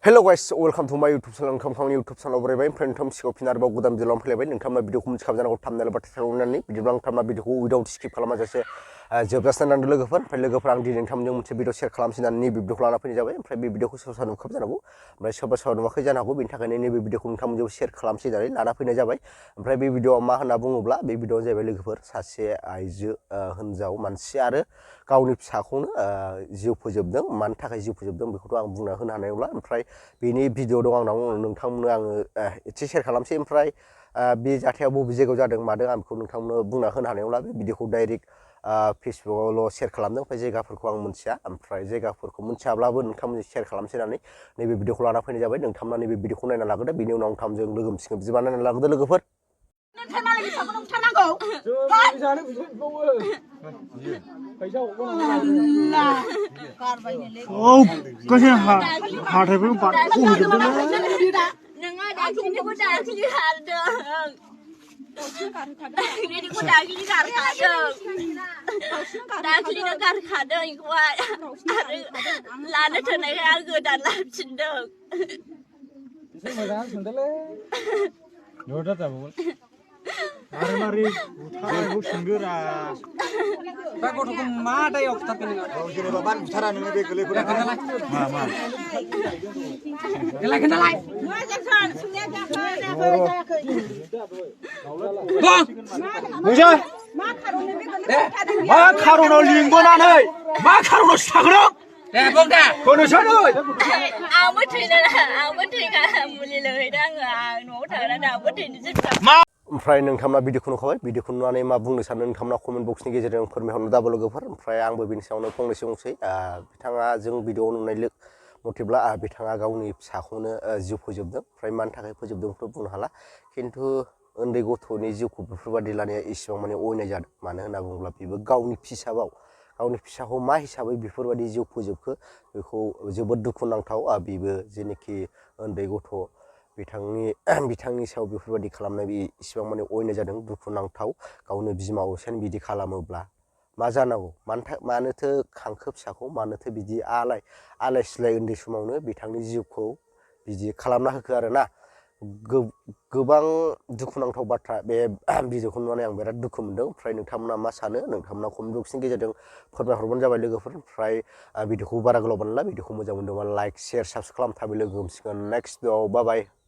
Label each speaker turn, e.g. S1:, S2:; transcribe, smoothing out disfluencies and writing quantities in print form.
S1: Hello guys, welcome to my YouTube channel. YouTube channel बरायबाय फ्रेन्डथम सिखौ फिन आरोबाव गोदान भिडिअ फैलायबाय नोंथांमोना भिडिअखौ मिथिखाबाय जानांगौ थाम्बनेल बा टाइटेल होननानै बिदिब्ला नोंथांमोना भिडिअखौ उइदाउट स्किप खालामाजासे जोबजासिम नायनांगौ लोगोफोर ओमफ्राय लोगोफोर आं दिनै नोंथांमोनजों मोनसे भिडिअ शेयार खालामसै होननानै नैबे भिडिअखौ लाना फैनाय जाबाय ओमफ्राय बे भिडिअखौ सोरबा सोरबा नुखाबाय जानांगौ ओमफ्राय सोरबा सोरबा नुवाखै जानो हागौ बेनि थाखायनो नैबे भिडिअखौ नोंथांमोनजों शेयार खालामसै होननानै लाना फैनाय जाबाय ओमफ्राय बे भिडिअआ मा होनना बुङोब्ला बे भिडिअआ जाहैबाय लोगोफोर सासे आइजो हिनजाव मानसि आरो गावनि फिसाखौनो जिउ फोजोबदों मानि थाखाय जिउ फोजोबदों बेखौथ' आं बुंना होनो हानाय नंला ओमफ्राय बेनि भिडिअ दं आंनाव नोंथांमोननो आङो एसे शेयार खालामसै ओमफ्राय बे जाथाया बबे जायगायाव जादों मादों आं बेखौ नोंथांमोननो बुंना होनो हानाय नंला बे भिडिअखौ डाइरेक्ट फेसबुकआवल' शेयार खालामदों ओमफ्राय जायगाफोरखौ आं मिथिया ओमफ्राय जायगाफोरखौ मिथियाब्लाबो नोंथांमोनजों शेयार खालामसै होननानै नैबे भिडिअखौ लाना फैनाय जाबाय नोंथांमोना नैबे भिडिअखौ नायना लाग्रोदो बेनि उनाव नोंथांमोनजों लोगो मोनसिगोन बिदिबा नायना लाग्रोदो लोगोफोर
S2: Daimari, khungur tak gotokku ma dayaw khutapini jere baban buthara nene be gele gole ma kenalai ma jakhan sunya jakhan bang nungsa ma kharono lingbonaनै ma kharono sagrok bongda kono sanoi आंबो थैगा मुलि लोंहैदों आङो न'आव थांना दाबो थैनो जोबथा
S1: ओमफ्राय नोंथांमोना भिडिअखौ नुखाबाय भिडिअखौ नुनानै मा बुंनो सानो नोंथांमोना कमेन्ट बक्सनि गेजेरजों फोरमायहरनो दाबो लोगोफोर ओमफ्राय आंबो बेनि सायावनो फंनैसो बुंसै बिथाङा जों भिडिअआव नुनाय मथेब्ला बिथाङा गावनि फिसाखौनो जिउ फोजोबदों ओमफ्राय मानि थाखाय फोजोबदोंखौथ' बुंनो हाला खिन्थु उन्दै गथ'नि जिउखौ बेफोरबायदि लानाया इसेबां माने अयनाय जादों मानो होनना बुङोब्ला बेबो गावनि फिसाखौ मा हिसाबै बेफोरबायदि जिउ फोजोबखो बेखौ जोबोद दुखुनांथाव बेबो जेनोखि उन्दै गथ' बिथांनि सायाव बेफोरबायदि खालामनाय बे इसेबां माने अयनाय जादों दुखुनांथाव गावनो बिमा असेन बिदि खालामोब्ला मा जानांगौ मानोथो खांखो फिसाखौ मानोथो बिदि आलाय सिलाय उन्दै समावनो बिथांनि जिउखौ बिदि खालामना होखो आरोना गोबां दुखुनांथाव बाथ्रा बे भिडिअखौ नुनानै आं बिराद दुखु मोनदों ओमफ्राय नोंथांमोना मा सानो नोंथांमोना कमेन्ट बक्सनि गेजेरजों फोरमायहरबानो जाबाय लोगोफोर ओमफ्राय भिडिअखौ बारा गोलाव बानायला भिडिअखौ मोजां मोनदोंबा लाइक शेयार साबस्क्राइब खालाम थाबै लोगो हमसिगोन नेक्स्ट भिडिअआव बाय बाय